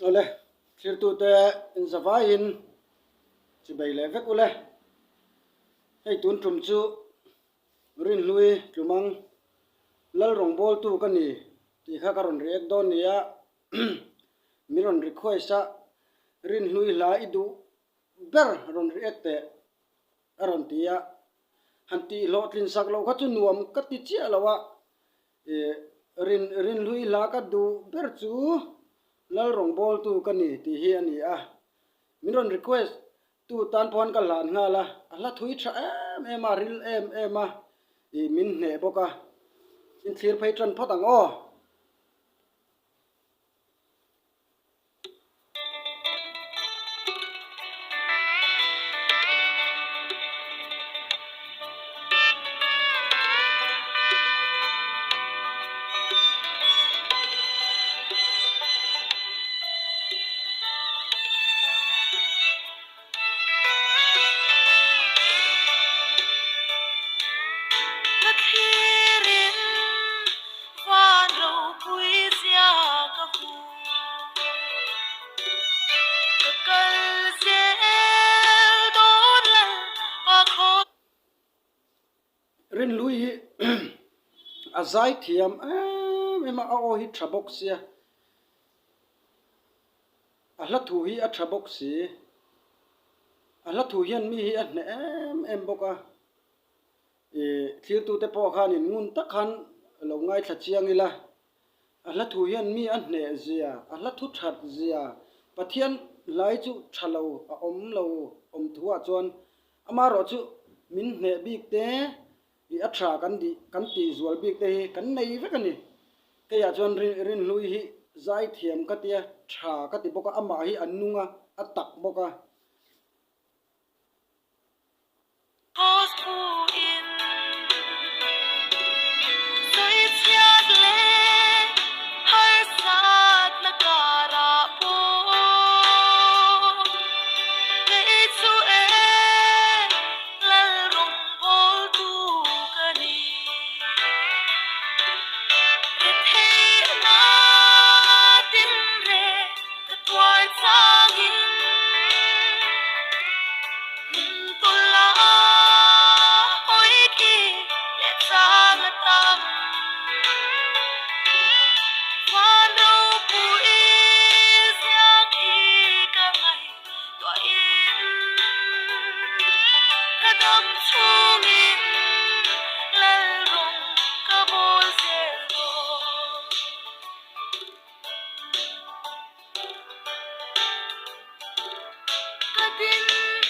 Awle, thlirtute inzavaiin chibei leh vek ule. Hei tun tum chu Rinhlui Tlumang Lal rawngbawltu ka ni tih kha ka rawn react dawn nia. Min rawn request a, Rinhlui hla i duh ber rawn react teh a rawn ti a. Han tih hlawhtlin sak loh kha chu nuam ka ti chiah lo a, Rin Rinhlui hla ka duh ber chu Lal rawngbawltu ka ni tih hi a ni a. Min rawn request tu tan pawh ka hlan nghal a, a hla thui tha em em a, ril em em a, ih min hneh bawk a. Inthlir phei tan phawt ang aw. Ka thlirin Van ropui zia ka hmu. Ka kal zel dawn lal pa khaw. Rinhlui hi a zai thiam em em a, a aw hi tha bawk sia, a hla thu hi a tha bawk si, a hla thu hian mi hi a hneh em em bawk a. Ih thlirtute pawh khanin ngun tak khan lo ngaithla chiang ila, a hla thu hian mi a hneh zia, a hla thu that zia, Pathian hlai chu tha lo a awm lo awm thuah chuan amaherawh chu min hneh bik te ih a tha kan dih kan tih zual bik te hi kan nei vek a ni. Keiah chuan Rinhlui hi zaithiam ka tia tha ka ti bawk a, amah hi a nung a, a tak bawk a. Ka din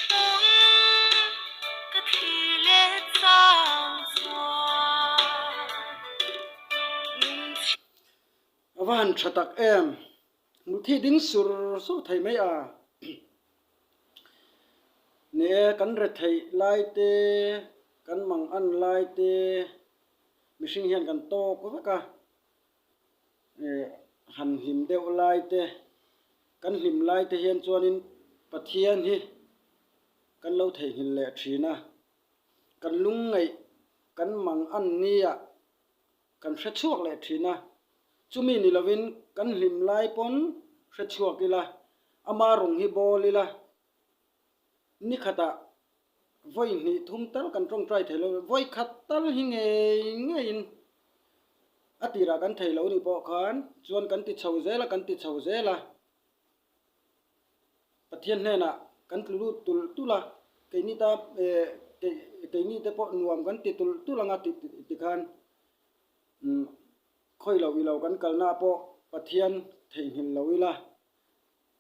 hmuhin ka thlir leh chang chuan min chhi. A va han tha tak em? Hmuh thi ding sur sur thei mai a. Ni e, kan retheih lai te, kan mang an lai te, mihring hian kan tawk vek a. Han hlim deuh lai te, kan hlim lai te hian chuanin Pathian hi kan lo theihnghilh leh thin a, kan lungngaih kan mang an nia kan hre chhuak leh thin a, chumi ni lovin kan hlim lai pawn hre chhuak ila, ama rawng hi bawl ila, ni khatah vawi hnih thum tal kan tawngtai thei lo, vawi khat tal hi ngei ngeiin a tirah kan thei lo nih pawh khan chuan kan ti chho zel a, kan ti chho zel a, Pathian hnenah kan tlu lut tulh tulh a, keini ta eh keini te pawh nuam kan ti tulh tulh ang a tih tikhan umm khawi lo ilo kan kalna pawh Pathian theihnghilh lo ila.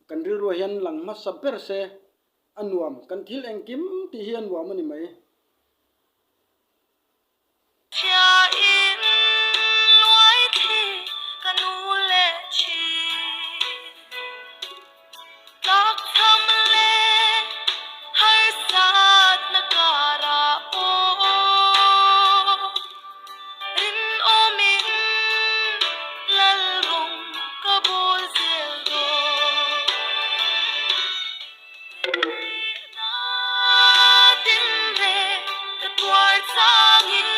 Kan rilruah hian lang hmasa ber se a nuam, kan thil engkim tih hi a nuam a ni mai. Chhiain luai thli ka nu leh thin. Tlakchham leh harsatna karah pawh rinawmin Lalrawng ka bawl zel dawn. Thihna tinreng ka tuar changin.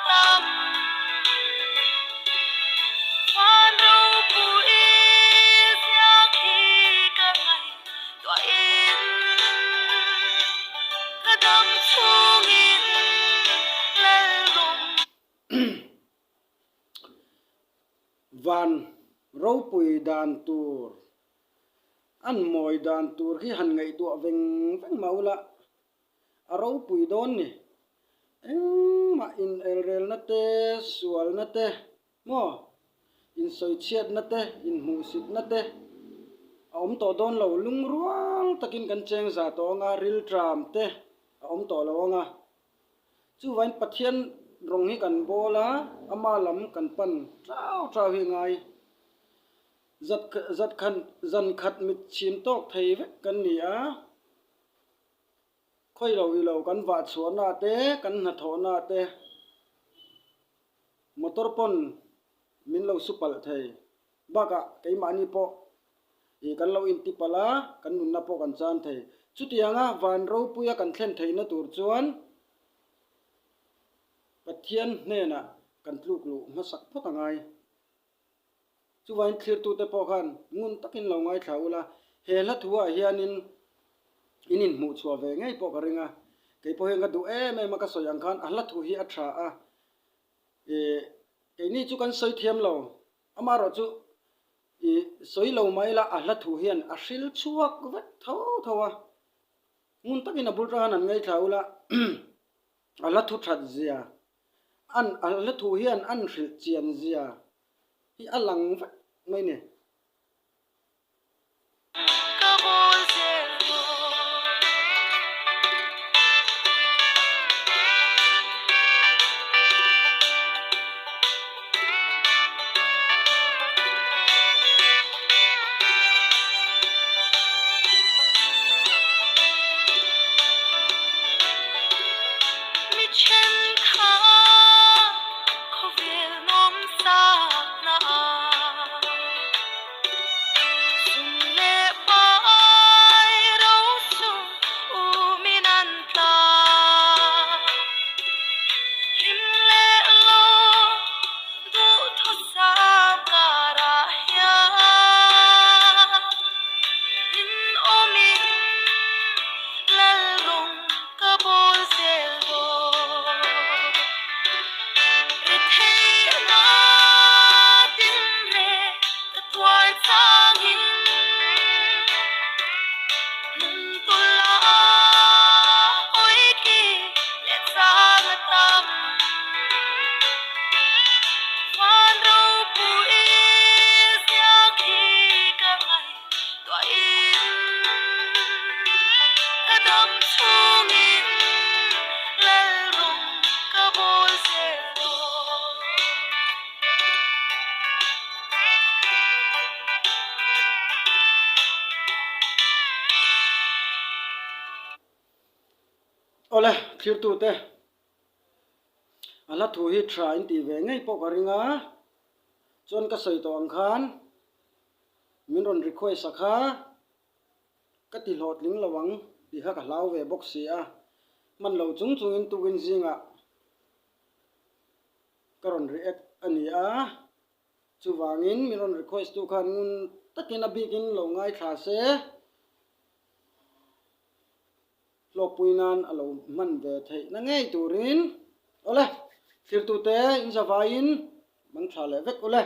tam. Van ropui ziak hi ka ngaihtuahin ka dam chhungin Lalrawng. Van ropui dan tur an mawi dan tur hi han ngaihtuah veng veng mah ula a ropui dawn ni. Engmah inelrelna te, sualna te maw, insawichhiatna te, inhmuhsitna te a awm tawh dawn lo. Lungrual takin kan cheng za tawh ang a, rilṭam te a awm tawh lo ang a. Chuvain Pathian rawng hi kan bawl a, ama lam kan pan ṭau ṭau hi ngai. Zat zat khat zan khat mit chhim tawk thei vek kan ni a. Khawi lo i lo kan vah chhuahna te, kan hnathawhna te motor pawn min lo su palh thei. Bakah keimahni pawh ih kan lo inti palh a, kan nunna pawh kan chan thei. Chutianga van ropuia kan thlen theihna tur chuan Pathian hnenah kan tluk luh hmasak phawt a ngai. Chuvain thlirtute pawh khan ngun takin lo ngaithla ula, he hla thuah hianin in inhmuh chhuah ve ngei pawh ka ring a. Kei pawh hian ka duh em em a, ka sawi ang khan a hla thu hi a tha a, ih keini chu kan sawi thiam lo, amaherawh chu ih sawi lo mai ila a hla thu hian a hril chhuak vek tho tho a. Ngun takin a bul tang hian an ngaithla ula, a hla thu that zia An a hla thu hian an hrilh chian zia hi a lang vek mai ni. Ka bawl zel dawn. Mi thenkha khawvel nawmsakna Sum leh pai rosum umin an tla. Hlim leh lo duhthusam karah hian rinawmin Lalrawng ka bawl zel dawn. Retheihna tinre ka tuar changin nun tula awiki leh chang a tam. Van ropui ziak hi ka ngaih. Tuahin ka dam chhungin Lalrawng ka bawl zel dawn. Awle, thlirtute, a hla thu hi tha in tih ve ngei pawh ka ring a, chuan ka sawi tawh ang khan, Min rawn request a kha ka ti hlawhtling lo ang tih kha ka hlau ve bawk si a, hman lo chung chungin tukin zingah ka rawn react a ni a, chuvangin min rawn request tu khan ngun takin a bikin lo ngaithla se, hlawkpui nan a lo hman ve theih na ngei turin awle, thirtute in zavaiin mang tha leh vek ule.